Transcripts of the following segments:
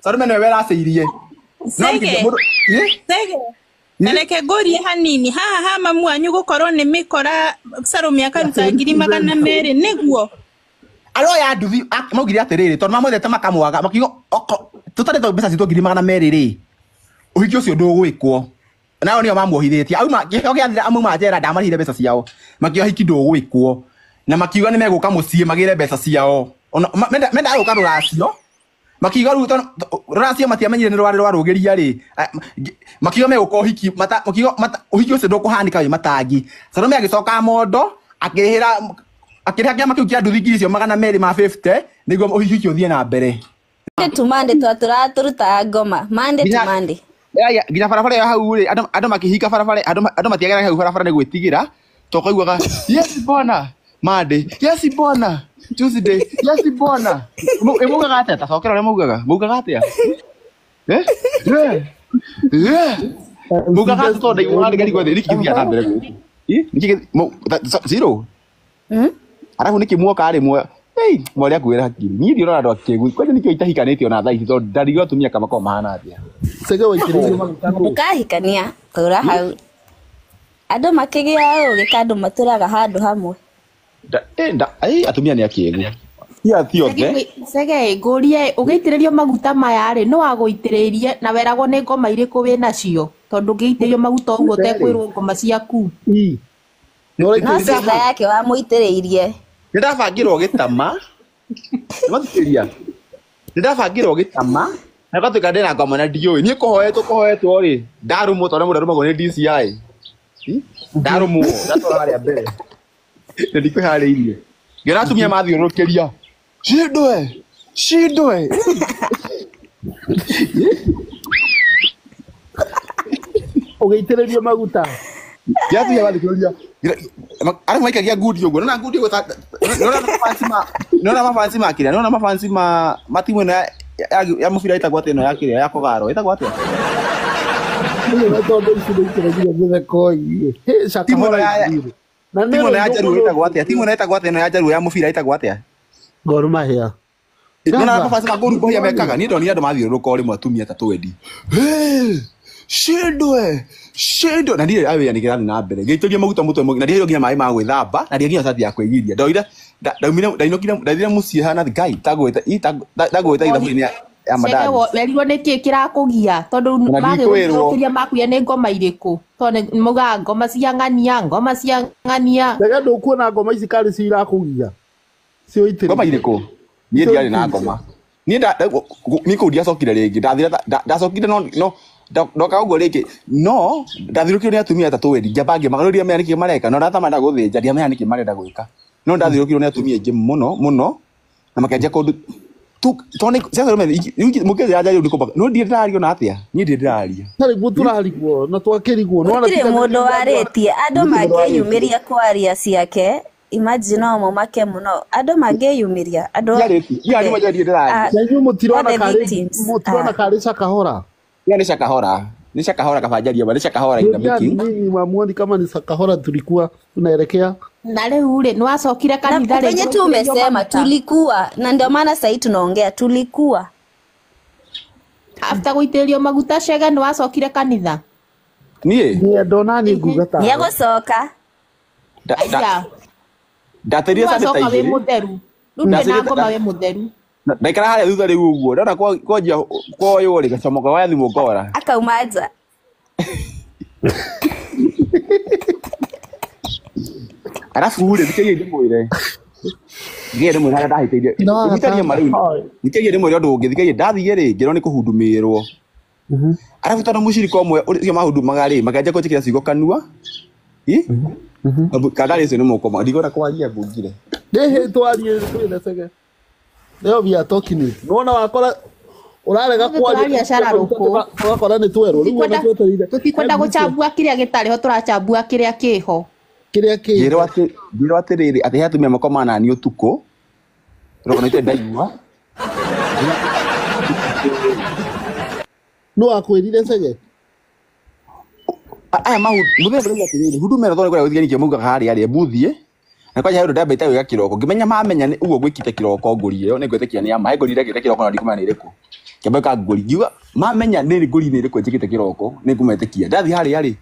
Salome nĩwe weracĩirie. No Sege. mũndũ ĩ? Sege. Reke ngũrie hanini haha ha mamu wanyu gũkorwo nĩ mĩkora Salome akaruta 200,000 nĩguo. Arĩa oya nduthi maugire atĩrĩrĩ tondũ mamwendete makamwaga makiuga tũtarĩtwo mbeca citũ 200,000 rĩ ũhiki ũcio ndũgwĩkwo. Nao nĩo mamuohithĩtie auma kĩheo gĩathira amauma njera ndamarĩhire mbeca ciao makiuga ũhiki ndũgwĩkwo na makiuga nĩ megũka mũciĩ magĩre mbeca ciao. Ona mendaga gũka rũracio makiuga rĩu tondũ rũracio matiamenyire nĩ rwarĩ rwa rũgĩria rĩ makiuga megũka ũhiki makiuga ũhiki ũcio ndũkũhanĩka wĩ matangi. Salome agĩcoka mondo akĩrĩhĩra akĩrĩha kĩama kĩu kĩa nduthi 200,250 nĩguo ũhiki ũcio ũthiĩ na mbere. Monday to Monday twatũraga tũrutaga ngoma Monday to Monday. Nginya barabara ĩyo hau rĩ andũ makĩhinga barabara andũ matiageraga hau barabara nĩ gwĩtigĩra tondũ kwaiguaga yes bwana Monday yes bwana Tuesday yes bwana. Maugaga atĩa? Ta cokera ũrĩa maugaga. Maugaga atĩa? Eh? Eh? Eh? Maugaga atĩa tondũ ndaiguaga nĩngarigwo nĩkĩ gĩthiaga na mbere gũkũ? Ĩ? Nĩkĩ zero? Arabu nĩkĩ muoka rĩ Ei, mwarĩ akuĩra hakiri. Niĩ ndiũraga andũ akĩgu. Kwanja nĩkĩo itahikanĩtio na thaa ici tondũ ndarigwo atumia kama makoragwo mahana atĩa. Sege waitĩrĩirio maguta nũ? Ndũkahikania tũra hau. Andũ makĩgĩa ũgĩ ka andũ matũraga handũ hamwe. Atumia nĩ akĩgu. Ti othe. Sege ngũrie ũgĩitĩrĩrio maguta maya rĩ nĩ wagũitĩrĩirie na weragwo nĩ ngoma irĩkũ wĩ nacio tondũ ũngĩitĩrĩrio maguta ũguo ũtekwĩrwo ngoma ciaku. No sister yake wamũitĩrĩirie. Nĩ ndabangĩrwo gĩtama. Nĩwathikĩrĩria? Nĩ ndabangĩrwo gĩtama na gatuĩka ndĩna ngoma na ndiũĩ. Niĩ kũhoetwo rĩ ndarũmwo tondũ mũndũ arũmagwo nĩ DCI. Ndarũmwo ndatwara harĩa mbere. Na ndikwĩharĩirie. Ngĩona atumia mathiũrũrũkĩria. Shindwe! Shindwe! Ũgĩitĩrĩrio maguta. Ngĩona atumia mathiũrũrũkĩria. Arabu maikagia ngundi ũguo. Nĩwona ngundi ũguo nĩwona mafansi ma kĩrĩa? Nĩwona mafansi ma timu ĩno ya mũbira ĩtagwo atĩa ĩno ya kĩrĩa ya Kogaro ĩtagwo atĩa? Niĩ tondũ ici nĩ itũragire mĩtheko ĩ. Timu ĩno timu ĩno ya Jaruo ĩtagwo atĩa? Timu ĩno ĩtagwo atĩa ĩno ya Jaruo ya mũbira ĩtagwo atĩa? Gor Mahia. Nĩwona mafansi ma Gor Mahia mekaga? Niĩ ndonire andũ mathiũrũrũka o rĩmwe atumia ta twendi. Shindwe! Shindwe! Na ndirĩ awĩra nĩ kĩrathiĩ na mbere. Ngĩitĩrĩria maguta mũtwe na ndiheirwo nginya maĩ ma gwĩthamba na ndiheirwo nginya cati ya kwĩgiria. Ndoire ndaumire ndainũkire ndathire mũciĩ hana Ngai tagwĩta tagwĩta ithabu-inĩ ya mandathi. Werirwo nĩkĩ kĩrakũgia tondũ magĩgũthũkĩria makuia nĩ ngoma irĩkũ tondũ nĩ maugaga ngoma cia ng'ania ngoma cia ng'ania. Reke ndũkuona ngoma ici karĩ cio irakũgia. Cio itĩrĩirio. Ngoma irĩkũ? Niĩ ndiarĩ na ngoma. Niĩ niĩ kũu ndiacokire rĩngĩ. Ndathire ndacokire no ndoka ũguo rĩngĩ no ndathiũrũkĩirio nĩ atumia atatũ wendi ngĩamba ngĩmaka no ndiamenya nĩkĩ mareka no ndata marenda gũthĩnja ndiamenya nĩkĩ marenda gwĩka no ndathiũrũkĩirio nĩ atumia aingĩ mũno mũno na makĩanjia kũndu tondũ mũkĩnjĩra njarie ũndũ kũmaka no ndirĩ ndĩraria ona atĩa niĩ ndirĩ ndĩraria. Tarĩguo tũrarigwo na twakĩrigwo. Gũtirĩ mũndũ warĩtie andũ mangĩyumĩria kwaria ciake imagine no mũmake mũno andũ mangĩyumĩria andũ Na inyuĩ mũtirona karĩ Shakahora. Ĩyo nĩ Shakahora. Ni Shakahora kabanjaria ba ni Shakahora in the making. Mimi mamuoni kama ni Shakahora tulikuwa tunaelekea. Na rĩu rĩ nĩwacokire kanitha rĩngĩ. Penye tu umesema tulikuwa na ndio maana sasa tunaongea tulikuwa. After gũitĩrĩrio maguta Chege nĩwacokire kanitha. Niĩ? Niĩ ndona nĩ nguga ta. Nĩegũcoka. Ndateria sanitizer. Wacoka wĩ mũtheru. Rĩu ndũrĩ na ngoma wĩ mũtheru. Ndaikara harĩa thutha rĩu ũguo ndona kwanjia kwoywo rĩ gacomoka wa thimũ ngora. Akauma nja. Arabu rĩ thikĩrĩria ndĩmwĩre. Thikĩrĩria ndĩmwĩre harĩa ndahĩtĩirie. Thikĩrĩria ma rĩu. Thikĩrĩria ndĩmwĩre ũndũ ũngĩ thikĩrĩria ndathiĩ rĩ ngĩrwo nĩ kũhundumĩrwo. Arabu tondũ mũcirika ũmwe ũcio mahundumaga rĩ makĩanjia kũnjĩkĩra ciugo kanua. Kandari ũcio nĩ mũkoma ndigona kwaria ngungire. Ndĩhĩ twarie twĩre Chege. Leo we are talking it. Nona wakora urarega kwaria wakora nĩ twerwo rĩu ona twetereire. Tũtikwenda gũchambua kĩrĩa gĩtarĩ ho tũrachambua kĩrĩa kĩho. Kĩrĩa kĩho. Ngĩrwo atĩrĩrĩ atĩ he atumia makomaga na niĩ ũtukũ. Roko nĩte ndaigua. Nũ akwĩrire Chege? Aya mahu mũthenya ũrĩa atĩrĩrĩ huduma ĩno tondũ kũrĩa gũthiĩ nĩkĩo maugaga harĩa rĩ mbuthiĩ. Na kwanja handũ ndambĩte gwĩka kĩroko ngĩmenya mamenya nĩ ũguo gwĩkĩte kĩroko ngũri ĩyo nĩ ngwĩtĩkia nĩ ya ma ngũri irekĩte kĩroko na ndikumenya nĩ ĩrĩkũ. Kĩamba ka ngũri ngiuga mamenya nĩ ngũri-inĩ ĩrĩkũ njĩkĩte kĩroko nĩ ngũmetĩkia. Ndathiĩ harĩa rĩ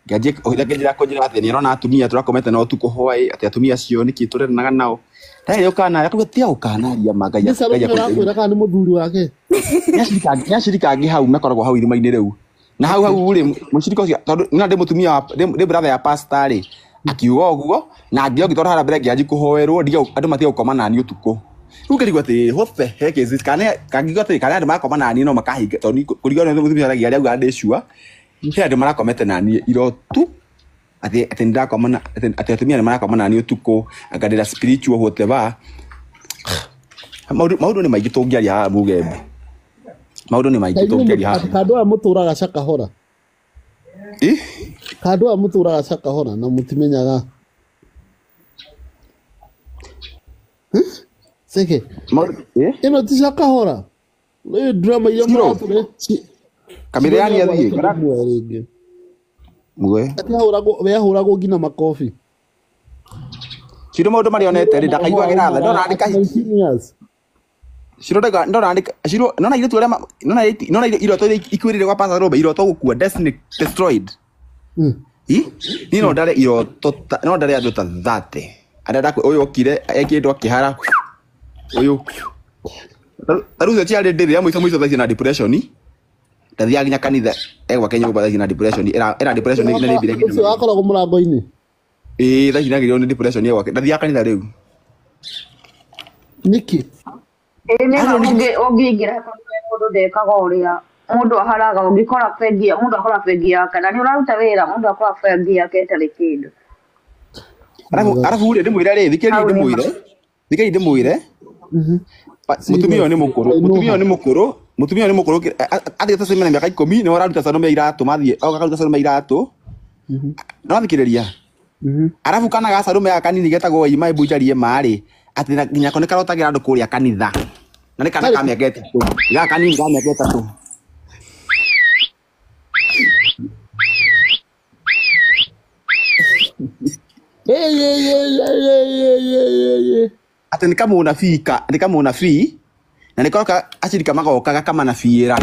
nganjia nganjĩra kũnjĩra atĩ nĩarona atumia tũrakomete nao ũtukũ hwaĩ atĩ atumia acio nĩkĩ tũreranaga nao. Ndarĩ ũkanaria akauga tiga gũkanaria ma Ngai Nĩ Salome Ngai ũrakwĩra kana nĩ mũthuri wake? Nĩ acirika angĩ hau makoragwo hau irima-inĩ rĩu. Na hau hau rĩ mũcirika ũcio tondũ na ndĩ mũtumia wa ndĩ brother ya pastor rĩ akiuga ũguo na ngĩoki tondũ harĩa mbere ngĩanji kũhoerwo ndige andũ matige gũkoma naniĩ ũtukũ. Rĩu ngĩrigwo atĩrĩrĩ what the heck is this kana kangiuga atĩrĩrĩ kana andũ marakoma naniĩ no makahinga tondũ kũringana na mũtumia aragia arĩa augaga ndĩ sure he andũ marakomete naniĩ irotu atĩ atĩ nĩndakoma na atĩ atumia nĩ marakoma naniĩ ũtukũ anga ndĩra spiritual whatever. Maũndũ nĩ maingĩ tũngĩaria haha Mugembe. Maũndũ nĩ maingĩ tũngĩaria haha. Kandũ aya mũtũraga Shakahora. Ĩ? Kandũ aya mũtũraga Shakahora na mũtimenyaga. Seke. Ĩ? Ĩno ti Shakahora. Ĩ drama iria Ciro. mũratũre. Kamĩrĩ yani athiĩ. Muoya rĩngĩ. Muoe. Ati ahũragwo we ahũragwo nginya makobi. Ciro maũndũ marĩa onete rĩ ndakaiguagĩra tha ndona andĩka 19 years. Ciro ndauga ndona andĩka Ciro nona airĩtu arĩa nona nona iroto iria ikuĩrĩire gwa Pastor Robe iroto gũkua destiny destroyed. I? Niĩ no ndare iroto no ndare andũ ta 30. Arĩa ndakũ ũyũ okire ekĩndwo akĩhara ũyũ. Ta rĩu ũcio ciarĩ ndĩrĩ ya mũico mũico thaa ici na depression. Ndathiaga nginya kanitha egwake nyũmba thaa ici na depression ĩra depression nĩ nĩ nginya. Ũcio wakoragwo mũrango-inĩ. Ĩĩ thaa ici nagĩrĩirwo nĩ depression egwake ndathiaga kanitha rĩu. Nĩkĩ? Ĩĩ nĩ ma ũngĩingĩra tondũ we mũndũ ndekaga ũrĩa mũndũ aharaga ũngĩkora bengi mũndũ akora bengi yake na nĩ ũraruta wĩra mũndũ akora bengi yake ĩtarĩ kĩndũ. Arabu rĩ ndĩmwĩre rĩ thikĩrĩria ndĩmwĩre thikĩrĩria ndĩmwĩre mũtumia ũyũ nĩ mũkũrũ mũtumia ũyũ nĩ mũkũrũ mũtumia ũyũ nĩ mũkũrũ athiĩte cemena mĩaka 10 nĩ ũraruta Salome iratũ mathiĩ akaruta Salome iratũ no thikĩrĩria arabu kana ga Salome gaka kanini getagwo Waima Mbu njarie ma rĩ atĩ nginya ko nĩ karotagĩra andũ kũrĩa kanitha na nĩ kana ka mĩaka 3 gaka kanini ka mĩaka 3. Atĩ nĩ kamũnabii ka nĩ kamũnabii na nĩ karoka acirika magoka gakamanabiĩra.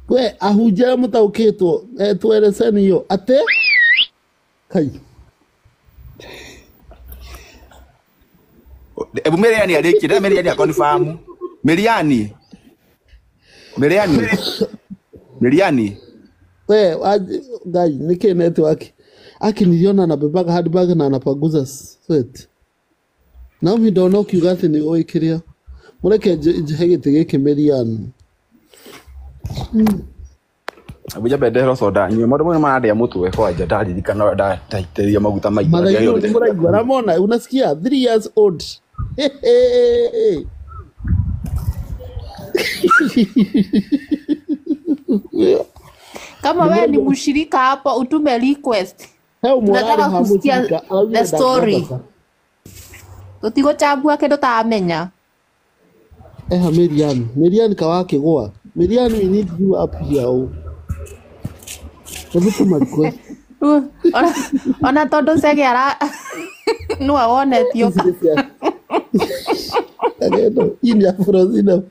We ahunjia arĩa mũtaũkĩtwo twereceni iyo atĩ kai Ebu Miriani arĩkie ndĩra Miriani akonfamu Miriani Miriani Miriani we ngai nĩkĩ network aki niliona anabebaga handbag na anapanguza sweat. Naomi ndona ũkiuga atĩ nĩ ũĩ kĩrĩa mũreke njehe gĩtĩ gĩkĩ Miriam. Abuja ndehero soda nyue maũndũ mamwe marandĩa mũtwe kwanja ndaririkana ndaitĩrĩria maguta maingĩ. Mathaithio nĩ mũraigua Ramona unasikia 3 years old. Kama wewe ni mshirika hapo utume request. Tunataka kusikia the story. Tutigochambua kĩndũ tamenya. Eha Miriam, Miriam kawakĩgũa. Miriam we need you up here. Oh. Hebu request. Ona tondũ Chege ara nĩwe wonetio. Agendo, hii ni afrozina.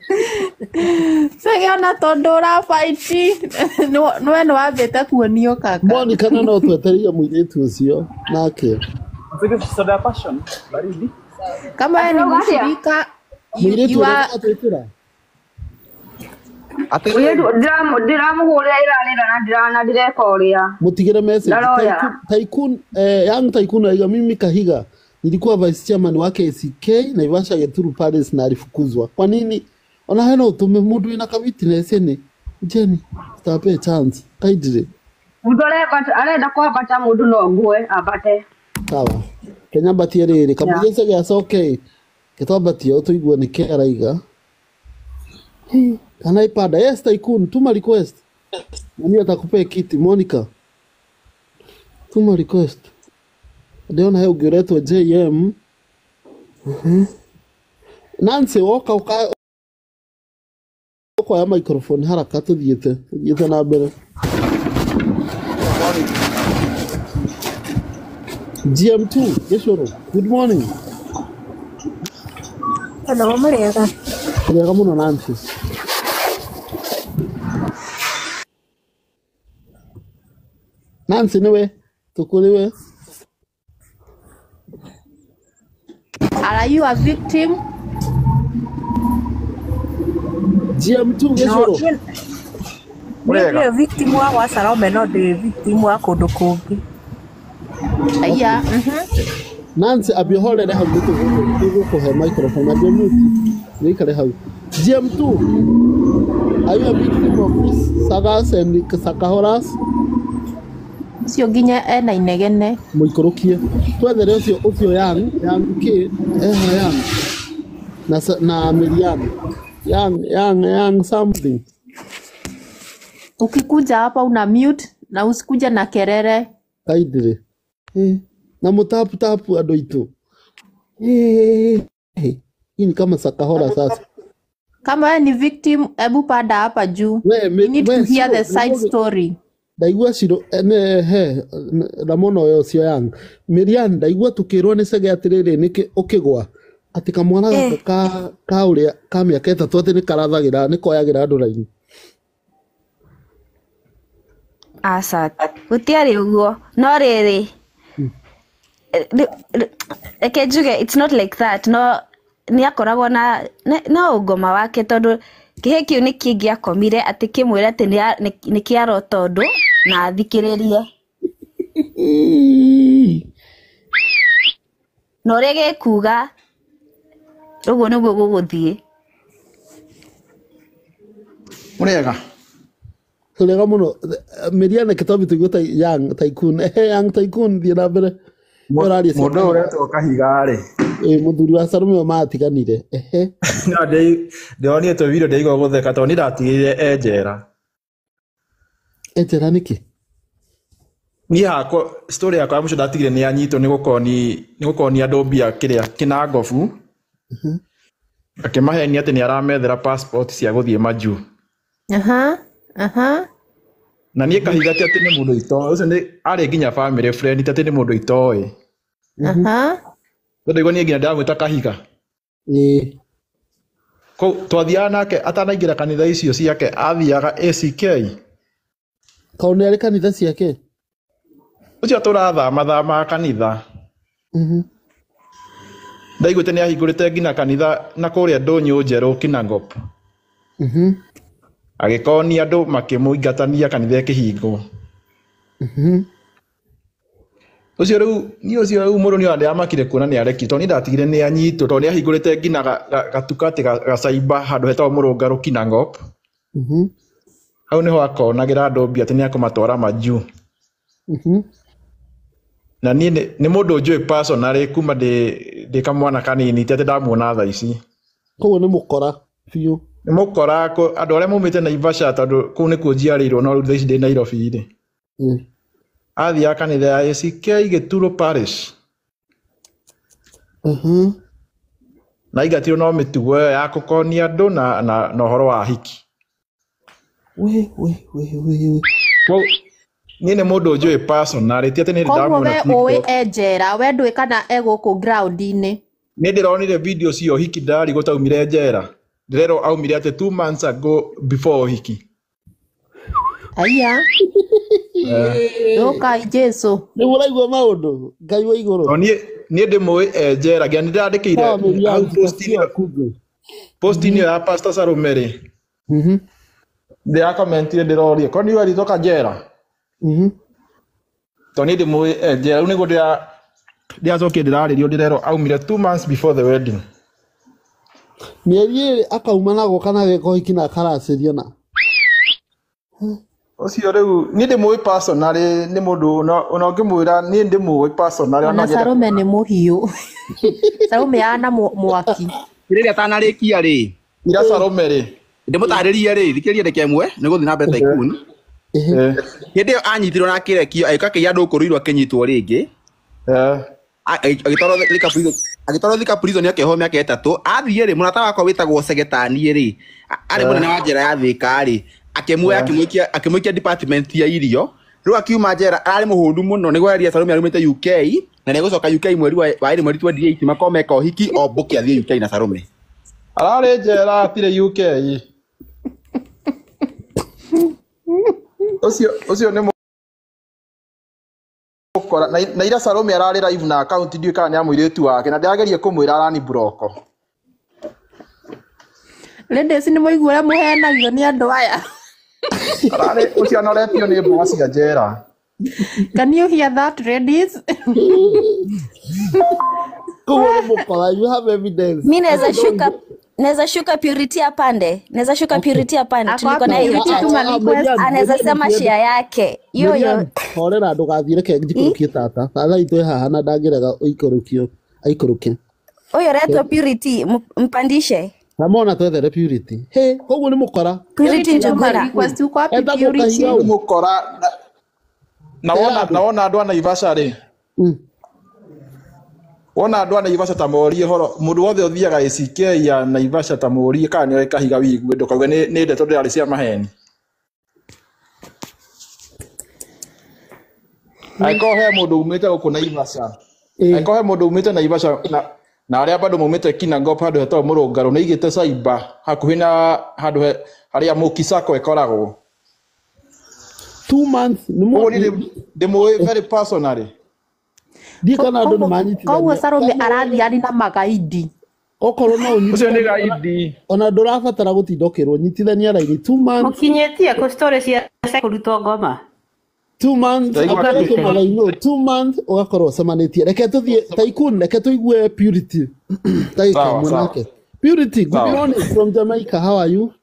Chege ona tondũ ũrabaiti nĩwe nĩwambĩte kuonio kaka. Monica no twetereire mũirĩtu ũcio nake. Soda ya passion baridi. Kama wewe ni mshirika mũirĩtu ũrĩa atwĩkĩra. Ndĩramũhũrĩra ĩrarĩra na ndireka ũrĩa. Mutigire message. Tycoon young Tycoon aiga mimi Kahiga nilikuwa vice chairman wake ACK Naivasha Geturu Palace na alifukuzwa. Kwa nini? Ona hena utume mundu ina ka witness ni. Jeni, tutape chance. Kaidire. Mundu arenda kwambata mundu no ngue ambate. Sawa. Kenya mbatie rĩrĩ kamũira Chege acoke gĩtwambatie ũtũigue nĩkĩ araiga. Kana ipada. Yes Tycoon, tuma request. Nani atakupea kiti Monica? Tuma request. Ndiona he ũngĩũretwo JM. Nancy woka ũkoya microphone haraka tũthiĩte na mbere. GM2 Gĩcũrũ, good morning. Hello, mũrĩega. Wega mũno Nancy. Nancy nĩwe tũkũrĩ we. Are you a victim? GM2 No, Gĩcũrũ. niĩ Mũrĩega. ndirĩ victim wa gwa Salome no ndĩ victim wa kũndũ kũngĩ. Aya. Nancy ambia ũhorere hau nĩ tũgũkũhe microphone ambia mute wĩikare hau. GM2, are you a victim of these sagas and sakahoras? Ũcio nginya ena inegene. Mũikũrũkie twethere ũcio ũcio yang yang kĩ eha yang na na Miriam yang yang yang something. Ukikuja hapa una mute na usikuja na kerere. Kaindire eh, na mutapu tapu andũ aitũ eh, eh, hii ni kama sakahora sasa. Kama wewe ni victim, hebu panda hapa juu. We, We me, need to we hear Ciro the side story. Ndaigua Ciro ne he Ramona ũyũ ũcio yang Miriam ndaigua tukĩrwo nĩ Chege atĩrĩrĩ nĩkĩ ũkĩgwa atĩ kamwana gaka Eh, ka ũrĩa ka mĩaka ĩtatũ atĩ nĩ karathagĩra nĩ koyagĩra andũ raini. Aca, gũtiarĩ ũguo. No rĩrĩ, reke njuge it's not like that. No nĩ akoragwo na no ũngoma wake tondũ kĩhĩ kĩu nĩ kĩngĩakomire atĩ kĩmwĩre atĩ nĩ kĩarota ũndũ na athikĩrĩrie. Na ũrĩa gĩkuga ũguo nĩguo gũgũthiĩ. Mũrĩega. Tũrĩega mũno Miriam reke twambe tũigue ta Young Tycoon Young Tycoon thiĩ na mbere. Ũraria cia Mũndũ ũyũ ũretwo Kahiga rĩ. Ĩ mũthuri wa Salome ũyũ matiganire ehe. No ndĩronire tũ video ndĩraigua gũtheka tondũ niĩ ndatigĩrire e njera. E njera nĩkĩ? Niĩ hakwa story yakwa ya mũico ndatigire nĩ anyitwo nĩ gũkonia andũ mbia kĩrĩa kĩnangobu. Akĩmahenia atĩ nĩ aramethera passport cia gũthiĩ majuu. Aha, aha. Na niĩ Kahiga ti atĩ nĩ mũndũ itoĩ, ũcio nĩ arĩ nginya family friend ti atĩ nĩ mũndũ itoĩ. Aha. Tondũ ndaigua niĩ nginya ndĩramwĩta Kahiga. Ĩĩ. Kũu twathiaga nake atanaingĩra kanitha icio ciake athiaga ACK. Kaũ nĩ arĩ kanitha ciake? Ũcio tũrathamathamaga kanitha. Ndaiguĩte nĩ ahingũrĩte nginya kanitha na kũrĩa Ndũnyũ Njerũ Kinangop. Agĩkonia andũ makĩmũingatania kanitha ĩkĩhingwo. Ũcio rĩu niĩ ũcio rĩu mũndũ nĩ ndĩramakire kuona nĩ arekio tondũ niĩ ndatigire nĩ anyitwo tondũ nĩ ahingũrĩte nginya gatuka atĩ gacaimba handũ hetagwo Mũrũngarũ Kinangop. Hau nĩho akonagĩra andũ mbia atĩ nĩ akũmatwara majuu. Na niĩ nĩ mũndũ njũĩ personally kuma ndĩ kamwana kanini ti atĩ ndamuona thaa ici. Koguo nĩ mũkora biũ. Nĩ mũkora andũ arĩa maumĩte Naivasha tondũ kũu nĩkuo njiarĩirwo no rĩu thaa ici ndĩ Nairobi rĩ. Athiaga kanitha ya ACK Gĩturo Parish. Na aingatirwo no mĩtugo ĩyo ya kũkonia andũ na ũhoro wa hiki. We we we we we. Niĩ nĩ mũndũ njũĩ personally ti atĩ nĩ Koguo ndamuona we TikTok. ũĩ e njera, we ndũĩ kana e gũkũ ground-inĩ. Nĩ ndĩronire video cia ũhiki ndarigwo ta aumire njera. Ndĩrerwo aumire atĩ 2 months ago before ũhiki. Aya. Ũkai Jesu. Nĩ mũraigua maũndũ Ngai wa igũrũ. No niĩ ndĩmũĩ e njera nginya nĩ ndĩrandĩkĩire Sawa, Miriam, hau post-inĩ ĩyo ya Pastor Salome rĩ. Ndĩrakomentire ndĩroria ko nĩ weritoka njera. Tondũ niĩ ndĩmũĩ e njera rĩu nĩguo ndĩracokire ndĩrarĩrio ndĩrerwo aumire 2 months before the wedding. Mĩeri ĩrĩ akauma na goka na geka ũhiki na akaracĩria na. Ũcio rĩu niĩ ndĩmũĩ personally nĩ mũndũ ona ũngĩmwĩra niĩ ndĩmũĩ personally ona Ona ngĩenda Salome nĩ mũhiũ. Salome ana mwaki. Rĩrĩa atanarĩkia rĩ. Ira Salome rĩ. Ndĩmũtarĩrie rĩ, thikĩrĩria ndeke ĩmwe nĩ gũthiĩ na mbere Tycoon. Hĩndĩ ĩyo anyitirwo na akĩrekio agĩũka akĩiya andũ kũrũirwo akĩnyitwo rĩngĩ. Agĩtwarwo Thika prison, agĩtwarwo Thika prison akĩohwo mĩaka ĩtatũ. Athiĩ rĩ, mũrata wakwa wĩtagwo Segetani rĩ, arĩ mũnene wa njera ya Thika rĩ, akĩmuoya akĩmũikia department ya irio. Rĩu akiuma njera ararĩ mũhũnu mũno nĩguo aria Salome arumĩte UK Na nĩ egũcoka UK mweri wa ĩrĩ mweri 28 makorwo meka ũhiki o Mbũki athiĩ UK na Salome. Ararĩ njera atirĩ UK. Ũcio nĩ mũkora na ira Salome ararĩ live na account ndiũĩ kana nĩ ya mũirĩtu wake na ndĩrageria kũmwĩra arani block. Ladies nĩ mũigua ũrĩa mũhenagio nĩ andũ aya. Ararĩ ũcio anoretio nĩ mboga cia njera. Can you hear that, ladies? Koguo nĩ mũkora, you have evidence. Mi naweza shuka Purity apande. Naweza shuka Purity apande. Ako Tulikuwa naye hiyo wapi? chat. Tuma request. Anaweza sema share yake. Hiyo hiyo. Horera ndũgathiĩ reke njikũrũkie tata. Tata itũ ĩ haha na ndangĩrega ũikũrũkio aikũrũke. Huyo anaitwa Purity, mpandishe. Ramona twethere Purity. He, koguo nĩ mũkora. Purity Tuma Njuguna. request uko wapi Etagwo Purity? Kahiga Nĩ mũkora na wona andũ a Naivasha rĩ. Wona andũ a Naivasha ta morie horo mũndũ wothe ũthiaga ACK ya Naivasha ta morie kana nĩoĩ Kahiga wigue ndũkauge nĩ ndeto ndĩrarĩ cia maheni. Angĩkorwo he mũndũ umĩte gũkũ Naivasha, angĩkorwo he mũndũ umĩte Naivasha na arĩa bado maumĩte Kinangop handũ hetagwo Mũrũngarũ nĩ aigĩte cyber hakuhĩ na handũ harĩa Mũkisako ĩkoragwo. 2 months nĩ Koguo niĩ ndĩmũĩ very personally. Ndiĩ kana andũ nĩ manyitithania. Koguo Salome arathiĩ arĩ na magaidi. Okorwo no Ũcio nĩ ũnyitithanie gaidi. ona ndũrabatara gũtinda ũkĩrwo nyitithania raini 2 months. Mũkinyĩtie kũ story cia kũrutwo ngoma? 2 months Ndaigua akorwo kĩndũ. kĩmarainũ 2 months ũgakorwo ũcemanĩtie. Reke tũthiĩ Tycoon, reke tũigue Purity. Ndagĩka Sawa, ĩmwe sawa. nake. Purity, good Sawa. morning from Jamaica. How are you?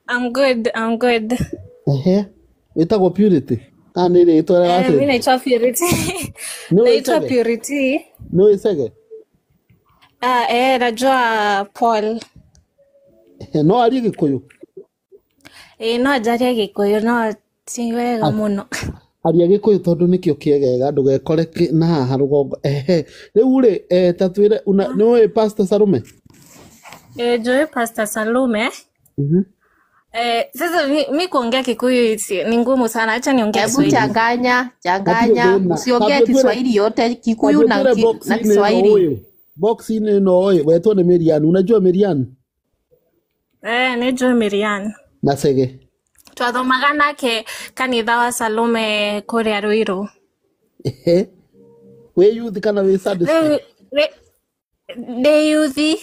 I'm good, I'm good. Ehe. Wĩtagwo Purity. Kana nĩ rĩtwa rĩa Mi gacĩra? naitwa Purity. Nĩ Naitwa wĩcege? Purity. Nĩ wĩcege? Najua Paul. Ehe, no arie Gĩkũyũ. No njarie Gĩkũyũ no ti wega mũno. Aria Gĩkũyũ tondũ nĩkĩo kĩegega ndũgekore na haha rũgongo. Ehe. Rĩu rĩ, ta twĩre nĩ ũĩ Pastor Salome? Njũĩ Pastor Salome. Sasa mi kuongea Kikuyu ni ngumu sana. Acha niongee Hebu Kiswahili. changanya, changanya. Hatirĩ thĩna. Usiongee Tambia twĩre Kiswahili yote, Kikuyu tambia twĩre na box-inĩ ĩno Kiswahili. ũyũ. Box-inĩ ĩno ũyũ wetwo nĩ Miriam. Unajua Miriam? Nĩnjũĩ Miriam. Na Chege. Twathomaga nake kanitha wa Salome kũrĩa Ruiru. Ehe. Wĩ youth kana wĩ Sunday school? Rĩu ndĩ yuthi.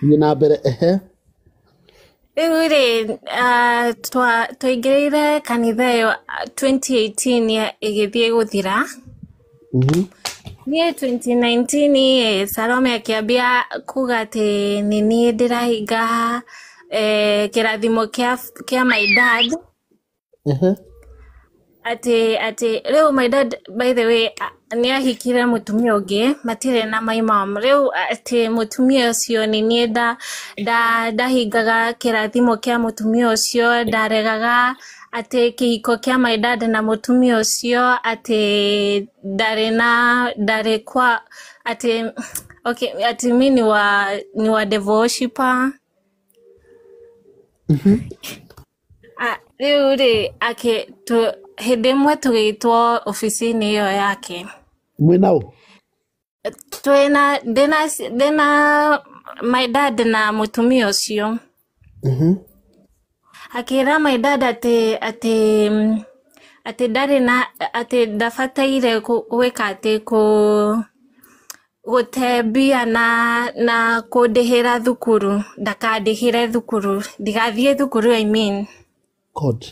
Thiĩ na mbere. Ehe. Rĩu rĩ, twaingĩrĩire kanitha ĩyo 2018 ĩgĩthiĩ gũthira. Niĩ 2019 Salome akĩambia kuga atĩ nĩ niĩ ndĩrahinga kĩrathimo kĩa my dad. Ehe. Atĩ rĩu my dad by the way nĩ ahikire mũtumia ũngĩ matirĩ na my mom. Rĩu atĩ mũtumia ũcio nĩ niĩ ndahingaga kĩrathimo kĩa mũtumia ũcio, ndaregaga atĩ kĩhiko kĩa my dad na mũtumia ũcio, atĩ ndarĩ kwa atĩ okay, atĩ mi ni wa devil worshiper. Rĩu rĩ hĩndĩ ĩmwe tũgĩtwo ofici-inĩ ĩyo yake. Mwĩ nao? Twĩna ndĩna my dad na mũtumia ũcio. Akĩra my dad atĩ atĩ ndarĩ na atĩ ndabataire gwĩka atĩ gũte mbia na kũndĩhĩra thukuru, ndakandĩhĩre thukuru, ndigathiĩ thukuru I mean. God.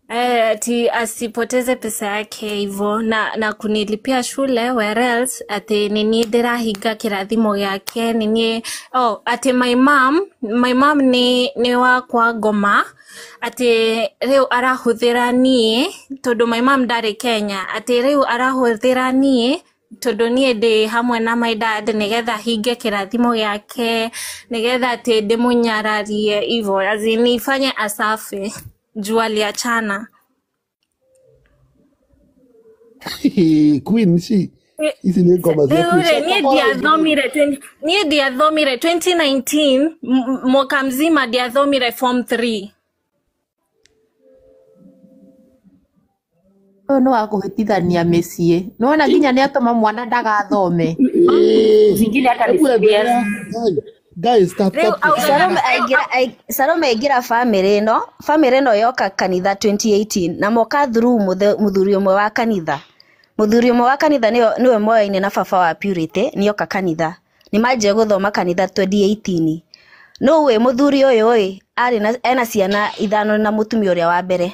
Ati asipoteze pesa yake hivyo na kunilipia shule whereas ati nini ndĩrahinga kĩrathimo gĩake nini oh ati my mom ni wa kwa ngoma ati rĩu arahũthĩra niĩ tondũ my mom ndarĩ Kenya ati rĩu arahũthĩra niĩ tondũ niĩ ndĩ hamwe na my dad nĩgetha hinge kĩrathimo gĩake nĩgetha ati ndĩmũnyararie hivyo as in nifanye asafi juu aliachana. Queen she ici nĩ ngoma cia Queen. Niĩ ndiathomire 2019 mwaka mzima ndiathomire form 3. Ũyũ nĩ wa kũhĩtithania mĩciĩ. Nĩwona nginya nĩatũma mwana ndagathome. Zingine hata ni Hebu serious. endelea. Guys, tap Rĩu tap. augaga Salome aingĩra Salome aingĩra famĩlĩ ĩno, famĩlĩ ĩno yoka kanitha 2018 na moka through mũthuri ũmwe wa kanitha. Mũthuri ũmwe wa kanitha nĩwe moyaine na baba wa Purity nĩoka kanitha. Nĩ manjia gũthoma kanitha 2018. No wĩ mũthuri ũyũ ĩ arĩ na ena ciana ithano na mũtumia ũrĩa wa mbere.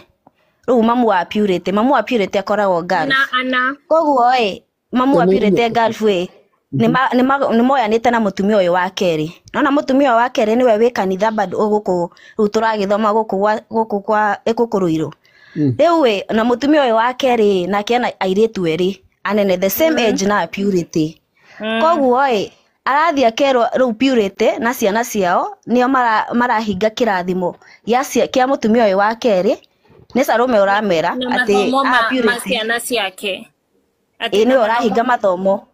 Rĩu mamu wa Purity, mamu wa Purity akoragwo Gulf. Ana ana Koguo ĩ mamu wa Purity e Gulf ĩ nĩmoyanĩte na mũtumia ũyũ wa kerĩ. Nona mũtumia ũyũ wa kerĩ nĩwe wĩ kanitha bado gũkũ rĩu tũragĩthoma gũkũ kwa gũkũ Ruiru. Rĩu ĩ na mũtumia ũyũ wa kerĩ nake ena airĩtu erĩ anene the same age na Purity. Koguo ĩ arathiĩ akerwo rĩu Purity na ciana ciao nĩo marahinga kĩrathimo gĩa kĩa mũtumia ũyũ wa kerĩ. Nĩ Salome ũramera na atĩ mathomo a ma Purity ciana ciake. ĩ Atĩ na nĩwe ũrahinga mathomo mathomo.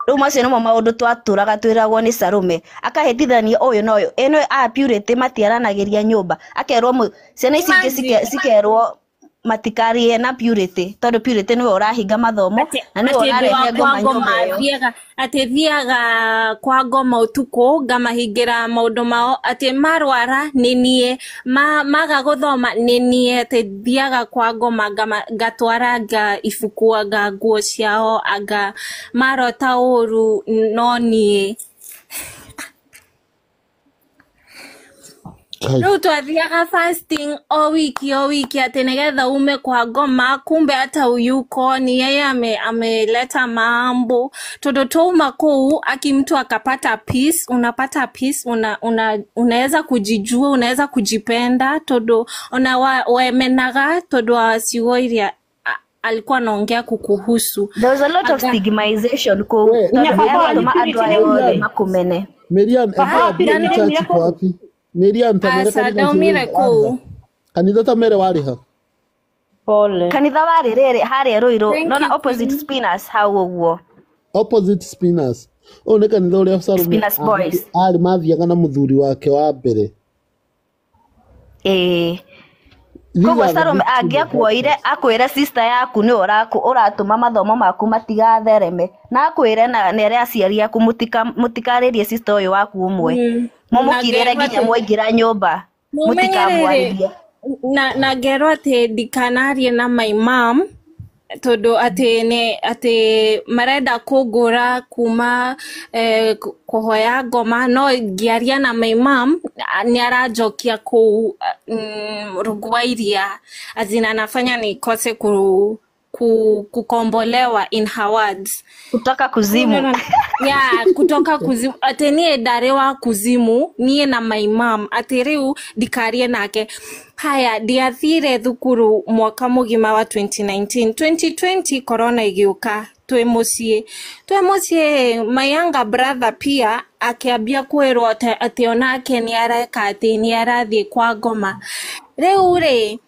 Rĩu macio nĩmo maũndũ twatũraga twĩragwo nĩ Salome akahĩtithania ũyũ na ũyũ ĩno a Purity matiaranagĩria nyũmba akerwo ciana ici ingĩ Imagine. cikerwo matikarie na Purity tondũ Purity nĩwe ũrahinga mathomo Atĩ na nĩwe atĩ ndĩ ũrarehe wa ngoma kwa nyũmba ngoma ĩyo. thiaga atĩ thiaga kwa ngoma ũtukũ ngamahingĩra maũndũ mao atĩ marwara nĩ niĩ maga gũthoma nĩ niĩ atĩ thiaga kwa ngoma ngatwara anga ibuku anga nguo ciao anga marota ũru no niĩ. Rĩu twathiaga fasting o wiki o wiki atĩ nĩgetha ume kwa ngoma, kumbe hata uyuko ni yeye ameleta mambo tondũ twauma kũu aki mtu akapata peace, unapata peace, unaweza kujijua, unaweza kujipenda tondũ ona wemenaga tondũ wa ciugo iria alikuwa anaongea kukuhusu. There was a lot of Aga stigmatization kũu We, tondũ Nya baba wanyu nĩaratũma andũ Purity aya nĩ othe aumire. makumene. Miriam, Baba ebu wa ambie Purity ni nĩ church aumire iko kũu. wapi? Miriam, Tamere Aca kanitha ũcio ndaumire warĩ ha? kũu. Kanitha Tamere warĩ ha? Pole. Kanitha warĩ rĩrĩ harĩa Ruiru Thank nona you, opposite Queen. Spinners hau ũguo. Opposite Spinners. Ũyũ nĩ kanitha ũrĩa Salome Spinners Boys. arĩ mathiaga na mũthuri wake wa mbere. Ĩĩ. These Koguo are the Salome victims of angĩakuoire that church. akwĩre sister yaku nĩwe ũratũma mathomo maku matigathereme na akwĩre na nere aciari aku mũtikarĩrie sister ũyũ waku ũmwe Na mũmũkirĩre ngerwo nginya atĩ mwaingĩra nyũmba mumenye rĩrĩ mũtikamwarĩrie. na ngerwo atĩ ndikanarie na my mom tondũ atĩ nĩ atĩ marenda kũngũra kuma kũhoya ngoma no ngĩaria na my mom nĩ aranjokia kũu rungu wa iria azina anafanya nikose kukombolewa in her words. Kutoka kuzimu. Yeah, kutoka kuzimu atĩ niĩ ndarĩ wa kuzimu niĩ na my mom atĩ rĩu ndikarie nake. Haya, ndiathire thukuru mwaka mũgima wa 2019 2020 corona ĩgĩũka twĩ mũciĩ my younger brother pia akĩambia kwĩrwo atĩ onake nĩ areka atĩ nĩ arathiĩ kwa ngoma. Rĩu rĩ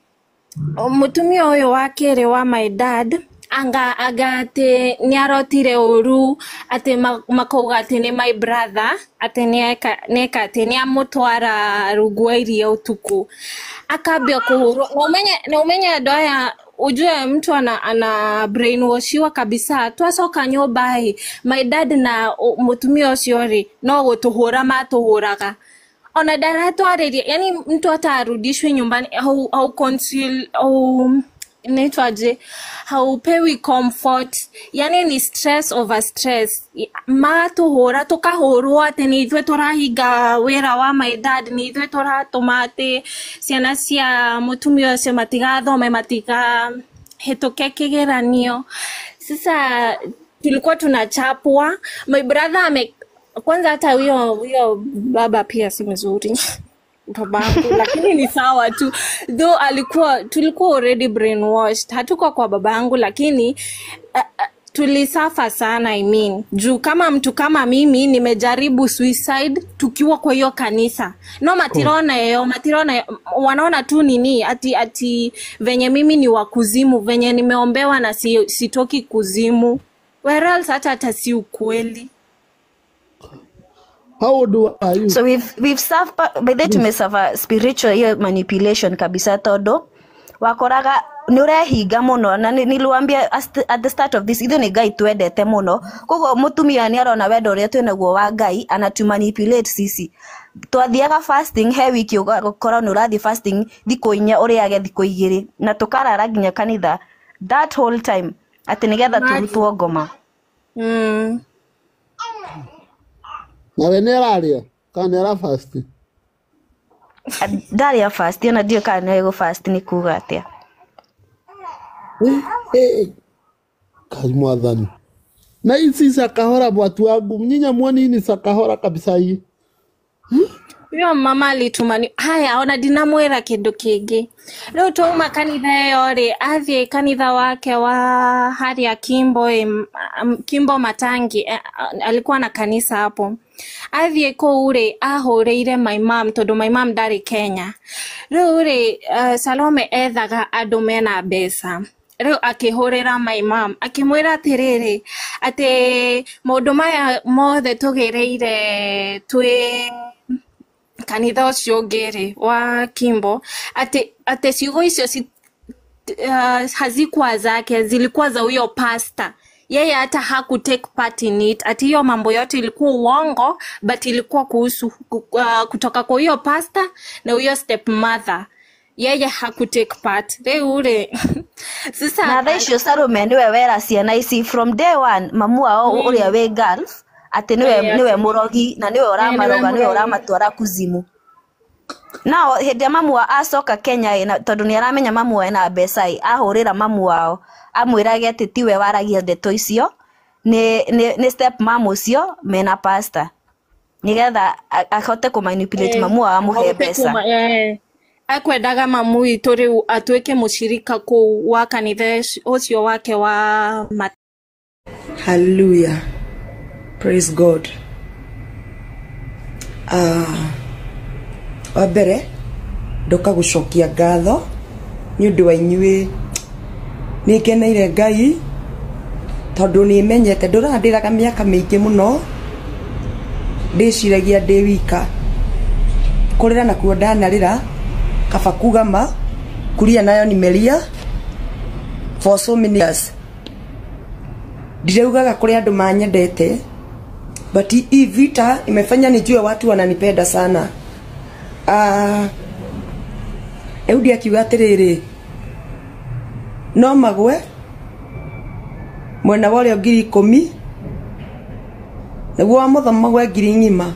mũtumia ũyũ wa kerĩ wa my dad anga atĩ nĩ arotire ũru atĩ makauga atĩ nĩ my brother atĩ nĩeka atĩ nĩ amũtwara rungu wa iria ũtukũ akambia kũhũrwo na umenye andũ aya ujue mtu ana brainwashiwa kabisa. Twacoka nyũmba ĩ my dad na mũtumia ũcio rĩ no gũtũhũra matũhũraga ona ndaratwarĩria, yani mtu hata arudishwe nyumbani hau conceal au inaitwaje, haupewi comfort, yani ni stress over stress. Matũhũra tũkahũrwo atĩ nĩ ithuĩ tũrahinga wĩra wa my dad, nĩ ithuĩ tũratũma atĩ ciana cia mũtumia ũcio matigathome matigahĩtũke kĩgeranio. Sasa tulikuwa tunachapwa, my brother kwanza hata huyo baba pia si mzuri babangu, lakini ni sawa tu though alikuwa tulikuwa already brainwashed, hatuko kwa babangu lakini tulisafa sana. I mean, juu kama mtu kama mimi nimejaribu suicide tukiwa kwa hiyo kanisa no matirona yeyo matirona wanaona tu nini ati venye mimi ni wa kuzimu, venye nimeombewa na sitoki kuzimu, whereas hata si ukweli. How old are you? So we've suffered by the tume suffer spiritual hiyo manipulation kabisa todo wakoraga Nĩ ũrehinga mũno na niliwaambia at the start of this ithuĩ nĩ Ngai twendete mũno, koguo mũtumia nĩ arona wendo ũrĩa twĩnaguo wa Ngai anatumanipulate sisi. Twathiaga fasting he wiki ũgakora nĩ ũrathiĩ fasting thikũ 4 ũrĩage thikũ 2 na tũkarara nginya kanitha that whole time atĩ nĩgetha tũrutwo ngoma. Nawe nĩ araria kana nĩ arafast? Ndarĩa fast ona ndiũĩ kana nĩ gũ fast nĩ kuga atĩa. Kai mwathani. Na hizi sakahora watu wangu, mnyinya muoni ni sakahora kabisa hii. Huyo mama alitumani haya ona ndinamwĩra kĩndũ kĩngĩ. Rĩu twauma kanitha ĩyo rĩ, athiĩ kanitha wake wa harĩa Kimbo, Kimbo Matangi, alikuwa na kanisa hapo. Athiĩ kũu rĩ, ahũrĩire my mom tondũ my mom ndarĩ Kenya. Rĩu rĩ, Salome ethaga andũ mena mbeca. Rĩu akĩhũrĩra my mom akĩmwĩra atĩrĩrĩ, atĩ maũndũ maya mothe tũgereire twĩ kanitha ũcio ũngĩ rĩ wa Kimbo, atĩ ciugo icio hazikuwa zake, zilikuwa za huyo pastor. Yeye hata haku take part in it. Ati hiyo mambo yote ilikuwa uongo, but ilikuwa kuhusu kutoka kwa huyo pastor na huyo stepmother. Yeye haku take part. Rĩu rĩ, sasa na thaa icio Salome nĩwe wera ciana ici from day one mamu wao ũrĩa wĩ Gulf atĩ nĩwe mũrogi na nĩwe ũramaroga nĩwe ũramatwara kuzimu. Nao hĩndĩ ĩrĩa mamu wao acoka Kenya ĩ, tondũ nĩ aramenya mamu wao ena mbeca ĩ, ahũrĩra mamu wao amwĩrage atĩ tiwe waragia ndeto icio, nĩ step mom ũcio mena pastor, nĩgetha ahote kũmanipulate mamu wao amũhe mbeca. Akwendaga mamu witũ rĩu atuĩke mũcirika kũu wa kanitha ũcio wake wa Hallelujah. Praise God. Wa mbere ndoka gũcokia ngatho nĩ ũndũ wa inyuĩ. Nĩ ngeneire Ngai tondũ nĩ menyete ndũraga ndĩraga mĩaka mĩingĩ mũno ndĩciragia ndĩ wika kũrĩra nakuo ndanarĩra kaba kuga ma kuria nayo nimelia for so many years. Ndiraugaga kũrĩ andũ manyendete, but hii vita imefanya nijue watu wananipenda sana. Eudi akiuga atĩrĩrĩ, no magwe mwena wa ũrĩo 10,000 nĩguo wa mũtho magwe 1,000 ng'ima,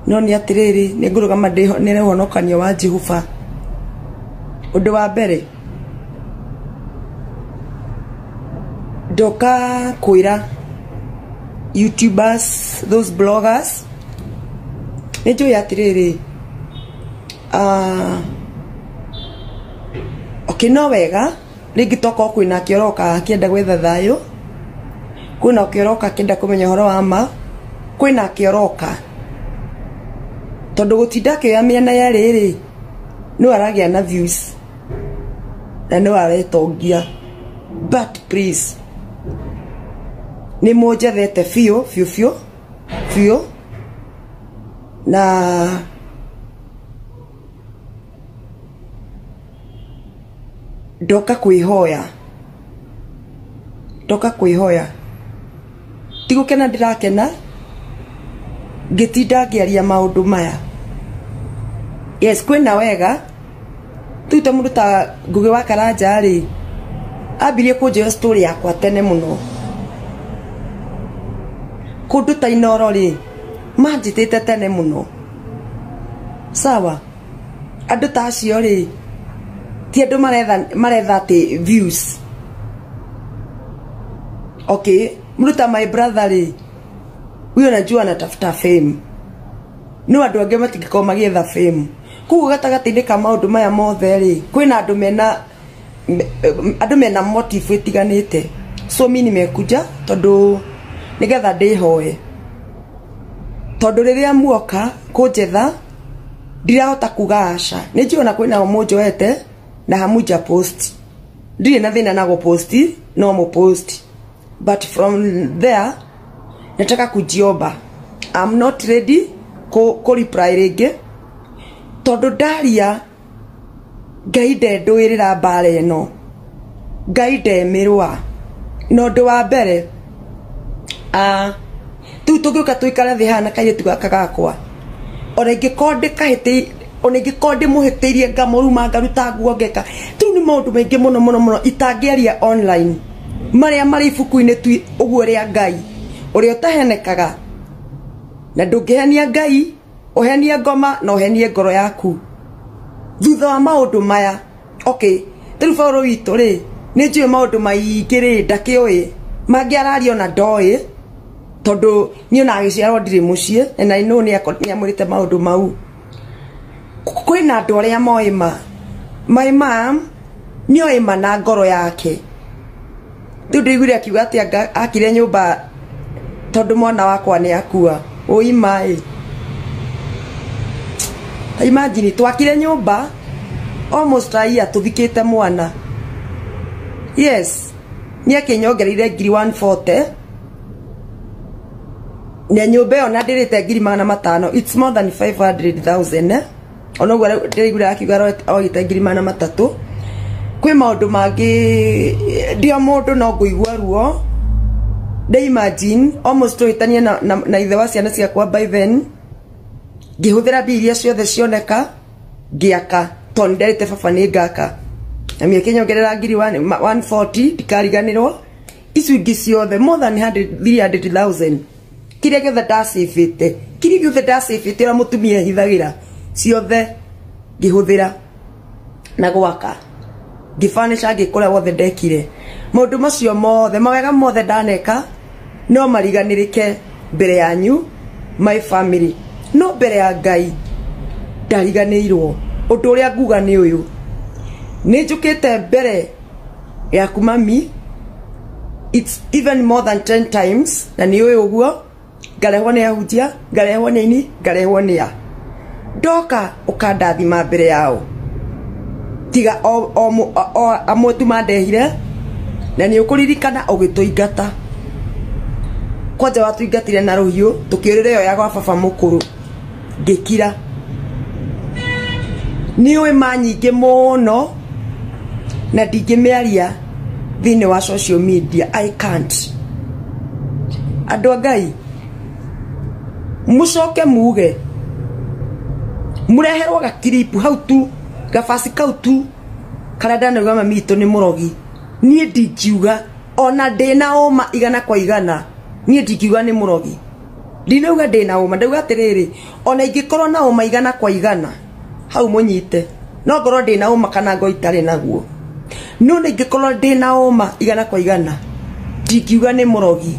no nĩ atĩrĩrĩ nĩ ngũrũgama nĩ ũhonokanio wa Jehova. Ũndũ wa mbere ndoka kwĩra YouTubers, those bloggers, nĩ njũĩ atĩrĩrĩ, okay, no wega rĩngĩ tokorwo kwĩna kĩoroka akĩenda gwetha thayũ, kwĩna kĩoroka akĩenda kũmenya ũhoro wa ma, kwĩna kĩoroka tondũ gũtinda akĩoya mĩena yerĩ rĩ, no aragĩa na views na no aretongia. But please, nĩ mũnjethete biũ biũ biũ biũ, na ndoka kwĩhoya, ndoka kwĩhoya, ti gũkena ndĩrakena ngĩtinda ngĩaria maũndũ maya. Yes, kwĩna wega tu ta mũndũ ta Ngũgĩ wa Karanja rĩ, ambirie kũnjĩra story yakwa tene mũno. Kũndũ ta Inoro rĩ, manjĩtĩte tene mũno. Sawa, andũ ta acio rĩ, ti andũ maretha atĩ views. Okay, mũndũ ta my brother rĩ, huyo najua anatafuta fame. No andũ angĩ matingĩkorwo magĩetha fame. Koguo gatagatĩ-inĩ ka maũndũ maya mothe rĩ, kwĩna andũ mena motive ĩtiganĩte. So mi nimekuja tondũ nĩgetha ndĩhoe, tondũ rĩrĩa muoka kũnjetha ndirahota kuga aca. Nĩ njũĩ ona kwĩna mũnjoete na hamuja post, ndirĩ na thĩna na gũposti, no mũpost, but from there nataka kujiomba. I'm not ready ku reply rĩngĩ tondũ ndaria Ngai ndendũĩrĩra mbara ĩno, Ngai ndemĩrũa. Na ũndũ wa mbere, rĩu tũngĩũka tũikare thĩ haha na kairĩtu gaka gakwa, ona ingĩkorwo ndĩkahĩtĩirie, ona ingĩkorwo ndĩmũhĩtĩirie ngamũruma ngaruta nguo ngeka, rĩu nĩ maũndũ maingĩ mũno mũno mũno itangĩaria online, marĩa marĩ ibuku-inĩ tu ũguo rĩa Ngai ũrĩa ũtahenekaga, na ndũngĩhenia Ngai, ũhenie ngoma na ũhenie ngoro yaku. Thutha wa maũndũ maya, okay, rĩu Paũlũ witũ rĩ, nĩ njũĩ maũndũ maingĩ rĩ, ndakĩũĩ, mangĩ araria ona ndoĩ, tondũ niĩ ona agĩciarwo ndirĩ mũciĩ, and I know nĩ amwĩrĩte maũndũ mau. Kwĩna andũ arĩa moĩ ma, my mom nĩoĩ ma na ngoro yake. Rĩu ndĩiguire akiuga atĩ akire nyũmba tondũ mwana wakwa nĩ akua. Ũi ma ĩ. Imagine twakire nyũmba almost a year tũthikĩte mwana. Yes, nĩ akĩnyongereire ngiri 140 na nyũmba ĩyo na ndĩrĩte ngiri 500, it's more than 500,000 eh? Ona ũguo ndĩraiguire akiuga oĩte ngiri 300. Kwĩ maũndũ mangĩ ndio mũndũ no ngũigua ruo. Nde imagine almost tũhĩtanie na ithe wa ciana ciakwa by then, ngĩhũthĩra mbia iria ciothe cioneka ngĩaka, tondũ nderĩte baba nĩ ngaka, na mĩ akĩnyongerera ngiri 140 ndikariganĩrwo. Icio ingĩ ciothe more than 300,000 kĩrĩa gĩothe ndacĩbĩte, kĩrĩa gĩothe ndacĩbĩte ũrĩa mũtumia ehithagĩra ciothe ngĩhũthĩra na gwaka, ngĩbanica ngĩkũrĩa wothe ndekire. Maũndũ macio mothe, mawega mothe ndaneka no mariganĩrĩke mbere yanyu my family, no mbere ya Ngai ndariganĩirwo. Ũndũ ũrĩa nguga nĩ ũyũ, nĩ njũkĩte mbere yaku mami, it's even more than 10 times, na nĩ ũyũ ũguo, ngarehwo nĩ ahunjia, ngarehwo nĩ aini, ngarehwo nĩ a ndoka ũkandathima mbere yao, tiga o amwe tu mandehire, na nĩ ũkũririkana ũgĩtũingata. Kwanja watũingatire na rũhiũ, tũkĩũrĩra ĩyo ya gwa baba mũkũrũ, ngĩkira. Nĩ ũĩ ma nyingĩ mũno na ndingĩmĩaria thĩinĩ wa social media, I can't. Andũ a Ngai, mũcoke muge mũreherwo gakiripu hau tu, gabaci kau tu, karĩa ndanauga mami witũ nĩ mũrogi. Niĩ ndingiuga ona ndĩna ũma 100 kwa 100, niĩ ndingiuga nĩ mũrogi. Ndinauga ndĩna ũma, ndauga atĩrĩrĩ, ona ingĩkorwo na ũma 100 kwa 100 hau mũnyite, no ngorwo ndĩna ũma kana ngo itarĩ naguo, no nĩ ingĩkorwo ndĩna ũma 100 kwa 100 ndingiuga nĩ mũrogi,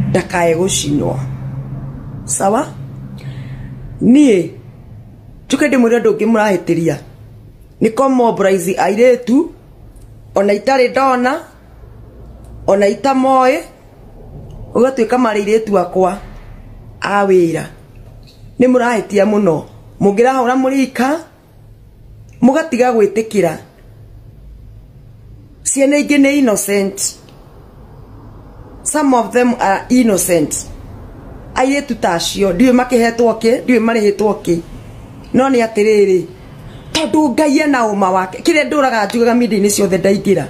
ndakae gũcinwo. Sawa? Niĩ njuke ndĩmwĩre ũndũ ũngĩ mũrahĩtĩria, nĩ kũ-mobilize airĩtu ona itarĩ ndona, ona itamoĩ, ũgatuĩka marĩ airĩtu akwa a wĩra. Nĩ mũrahĩtia mũno, mũngĩrahũra mũrika mũgatiga gwĩtĩkĩra. Ciana ingĩ nĩ innocent, some of them are innocent. Airĩtu ta acio ndiũĩ makĩhetwo kĩ, ndiũĩ marĩhĩtwo kĩ, no nĩ atĩrĩrĩ, tondũ Ngai ena ũma wake, kĩrĩa ndũraga njugaga media-inĩ ciothe ndaingĩra,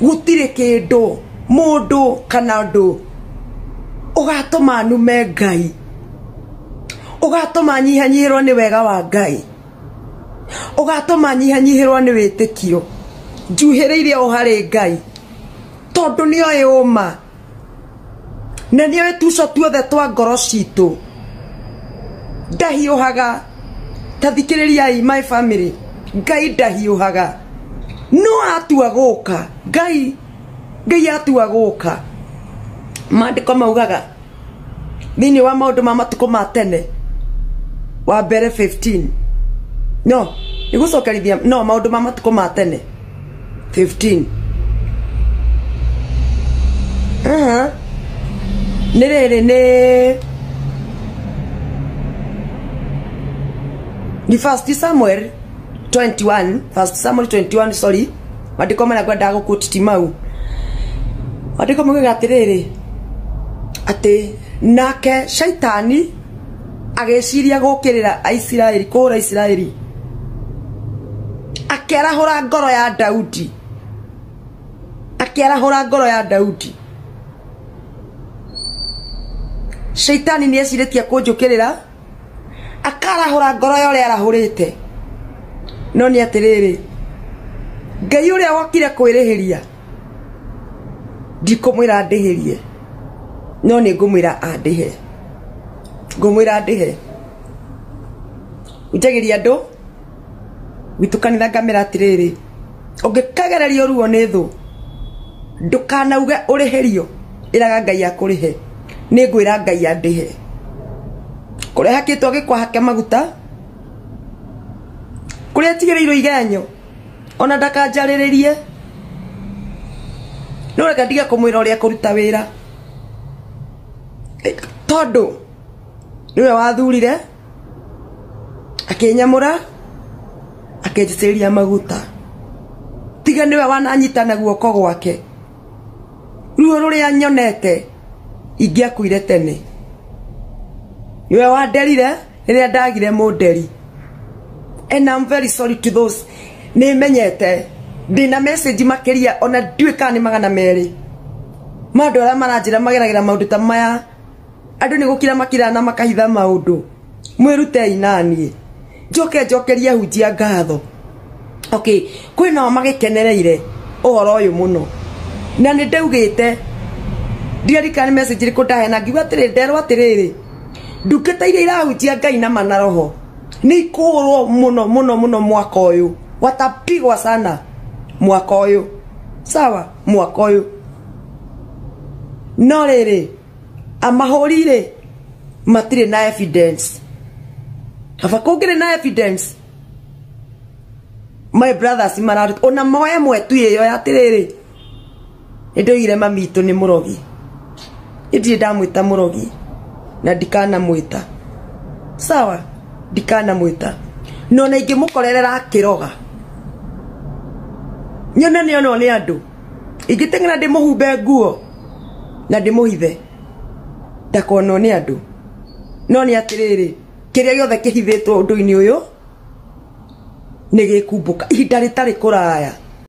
gũtirĩ kĩndũ mũndũ kana ũndũ ũgatũma nume Ngai, ũgatũma nyihanyihĩrwo nĩ wega wa Ngai, ũgatũma nyihanyihĩrwo nĩ wĩtĩkio, njuhĩrĩire o harĩ Ngai, tondũ nĩoĩ ũma na nĩoĩ tuco tuothe twa ngoro citũ. Ndahiũhaga, ta thikĩrĩriai my family, Ngai ndahiũhaga, no atua gũka, Ngai atua gũka. Maandĩko maugaga thĩinĩ wa maũndũ ma matukũ ma tene wa mbere 15, no nĩ gũcokerithia, no maũndũ ma matukũ ma tene 15, nĩ rĩrĩ, nĩ First Samuel 21, First Samuel 21, sorry, maandĩko marĩa ngwendaga gũquote ti mau. Maandĩko maugaga atĩrĩrĩ, atĩ nake Shaitani agĩciria gũkĩrĩra Aisiraeli, kũhũra Isiraeli, Akĩarahũra ngoro ya Daudi. Akĩarahũra ngoro ya Daudi. Shaitani nĩ ecirĩtie kũnjũkĩrĩra akarahũra ngoro ya ũrĩa arahũrĩte. No nĩ atĩrĩrĩ, Ngai ũrĩa wokire kwĩrĩhĩria ndikũmwĩra ndĩhĩrie, no nĩ ngũmwĩra andĩhe. Ngũmwĩra ndĩhe. Njagĩria andũ gwitũ kanitha ngamĩra atĩrĩrĩ, ũngĩkagererio ruo nĩ thũ ndũkanauge ũrĩhĩrio, ĩraga Ngai akũrĩhe. Nĩ ngwĩra Ngai andĩhe. Kũrĩa hakĩtwo gĩkwa hake maguta, kũrĩa tigĩrĩirwo igenyo ona ndakanjarĩrĩrie. No reke ndige kũmwĩra ũrĩa kũruta wĩra, tondũ nĩwe wathurire akĩnyamũra akĩnjitĩrĩria maguta. Tiga nĩwe wananyita na guoko gwake, ruo rũrĩa nyonete ingĩakuire tene. Nĩwe wanderire rĩrĩa ndagire mũnderi. And I'm very sorry to those. Nĩ menyete ndĩna message makĩria ona ndiũĩ kana nĩ 200 ma andũ arĩa maranjĩra mageragĩra maũndũ ta maya. Andũ nĩ gũkira makira na makahitha maũndũ. Mwĩrutei naniĩ njoke njokerie hunjia ngatho. Okay, kwĩnao magĩkenereire ũhoro ũyũ mũno, na nĩ ndaugĩte ndiarikana nĩ message ĩrĩkũ ndaheana, ngiuga atĩrĩrĩ, nderwo atĩrĩrĩ, ndungata iria irahunjia Ngai na manaroho nĩ ikũhũrwo mũno mũno mũno mwaka ũyũ, watapigwa sana mwaka ũyũ. Sawa, mwaka ũyũ. No rĩrĩ, amahũri rĩ matirĩ na evidence. Kaba kũngĩrĩ na evidence, my brothers mararuta ona moya mwetu ĩyo ya atĩrĩrĩ, nĩndoigire mami witũ nĩ mũrogi. Ndirĩ ndamwĩta mũrogi na ndikanamwĩta. Sawa, ndikanamwĩta. No na ingĩmũkorerera akĩroga nyone nĩ onwo nĩ andũ, ingĩteng'era ndĩmũhumbe nguo na ndĩmũhithe ndakonwo nĩ andũ. No nĩ atĩrĩrĩ, kĩrĩa gĩothe kĩhithĩtwo ũndũ-inĩ ũyũ nĩ gĩkumbũka ihinda rĩtarĩ kũraya.